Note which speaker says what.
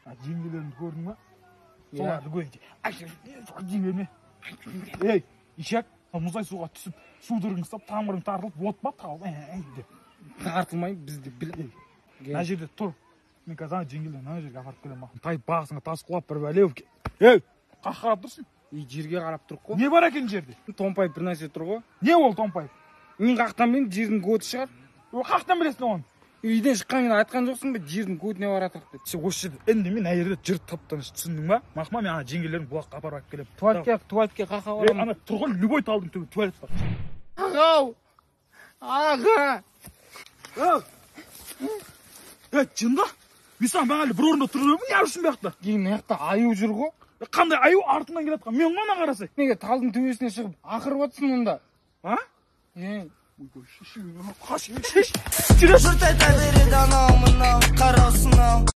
Speaker 1: Жеңгелерімді көрдің ба? Соларды көрді. Жеңгелерме. Ей, ишак, мұздай суға түсіп, судырың ұстап, тамырың тартылып, от па тал деп.
Speaker 2: Тартылмай бізді біл.
Speaker 1: Мына жерде тұр. Мен қазір ана жеңгелерді ана жерге апарып келемін. Тайып басыңа тас құлап бір бәле. Ей, қақ қарап тұрсың?
Speaker 2: И жерге қарап тұр қой.
Speaker 1: Не бар екен жерде?
Speaker 2: Томпайып бір нәрсе тұр ғой.
Speaker 1: Не ол томпайып?
Speaker 2: Мен қақтан білейін, жердің көті шығар.
Speaker 1: Қақтан білесің оны?
Speaker 2: Үйден шыққан кейін айтқан жоқсың ба, жердің көтіне баратырық деп.
Speaker 1: Сен осы жерде үндемей, мына жерде жыр тып-тыныш, түсіндің ба? Мақма, мен ана жеңгелердің бұлаққа апарып алып келемін.
Speaker 2: Туалетке қақа барамын.
Speaker 1: Ана тұр ғой, любой талдың түбі туалет бар.
Speaker 2: Ағау! Аға!
Speaker 1: Ей, жында? Мен саған бағана бір орында тұрып едім, не үшін бұл жақта?
Speaker 2: Кейін мына жақта аю жүр ғой.
Speaker 1: Қандай аю артынан келе жатқан? Мен ғой ана қарасай.
Speaker 2: Неге талдың төбесіне шығып ақырып отырсың онда?
Speaker 1: А?
Speaker 2: Е.
Speaker 1: Қаш, шеш, жүресің.
Speaker 3: Жұрт айта береді анау мынау, қарау сынау.